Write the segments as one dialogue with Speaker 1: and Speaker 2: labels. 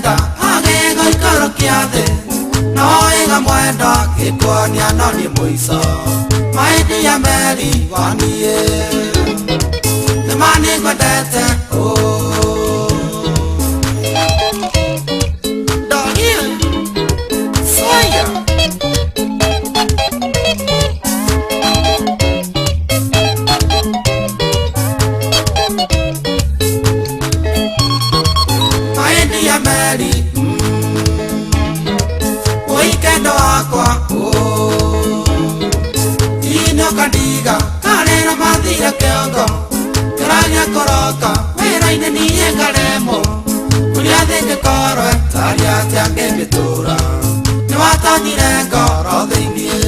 Speaker 1: Ngĩmwenda agĩgũikũrũkia thĩ no ĩga mwenda gĩkuonia no niĩ mũico maendia meri waniĩ nĩma nĩngwendete oh. Doggy, Sawyer. Maendia meri Weekend wakwa oh. Ino kandiga karera mathira kĩongo kĩragia kũroka wĩra-inĩ niĩ ngaremwo kũrĩa thĩ ngĩkorwo ĩtaria atĩa ngĩmĩtũra nĩwatonyire ngoro thĩiniĩ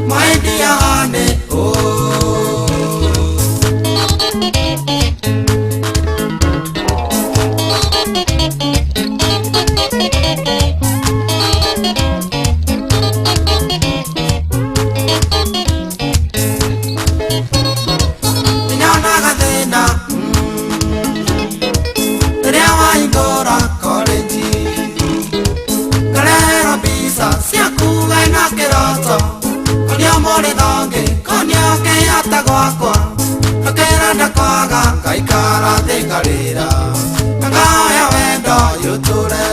Speaker 1: maendia nĩ oh. Nyonaga thĩna rĩrĩa wahingũra korenji ngarehera mbica ciaku wena kĩroto konio mũrĩ thongi konio kĩhota gwakwa ngakĩra ndakwaga ngaikara thĩ ngarĩra na ngahoya wendo yũtũre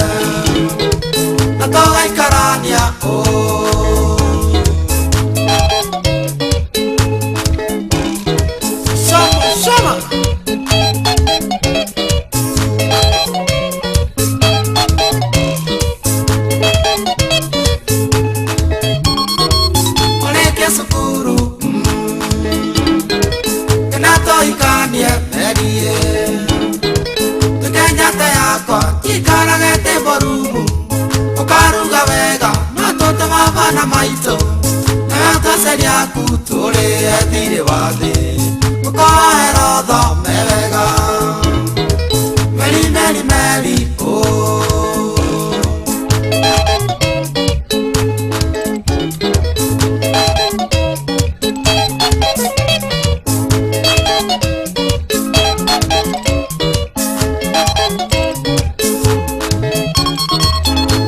Speaker 1: na tũgaikarania oh. Soma, soma. Ũrĩkie cukuru kana tũhikanie merie tuĩke njata yakwa njikarage tĩmborumu ũkaruga wega no tũte baba na maitũ nawe tũceria aku tũrĩe thirĩ wa thĩ ũkohera ũthome wega meri meri meri oh.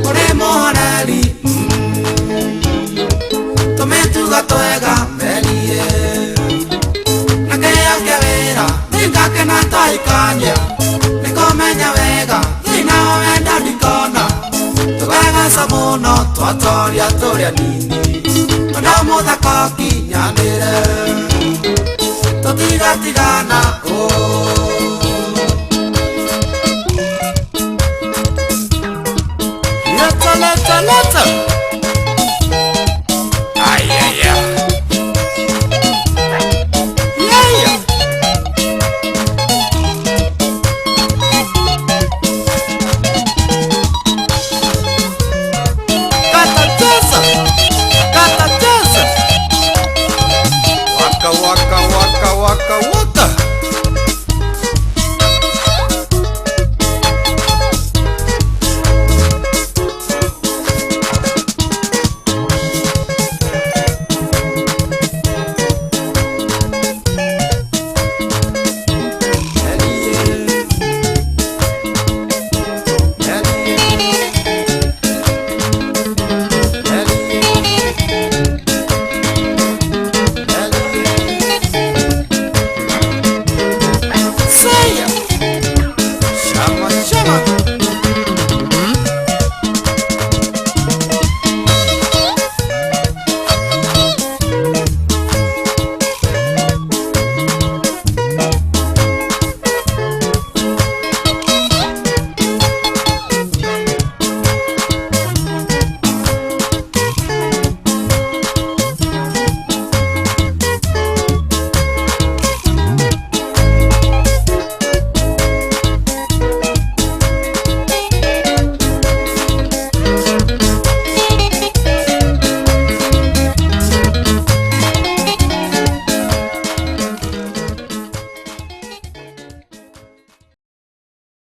Speaker 1: Ũrĩ mũhoreri tũmĩtugo twega merie na kĩo kĩa wĩra nĩngakena twahikania nĩkũmenya wega thĩna wa wendo ndikona tũkegaca mũno twatoria tũrĩa nini ũndũ mũthaka ũkinyanĩre tũtigatigana oh.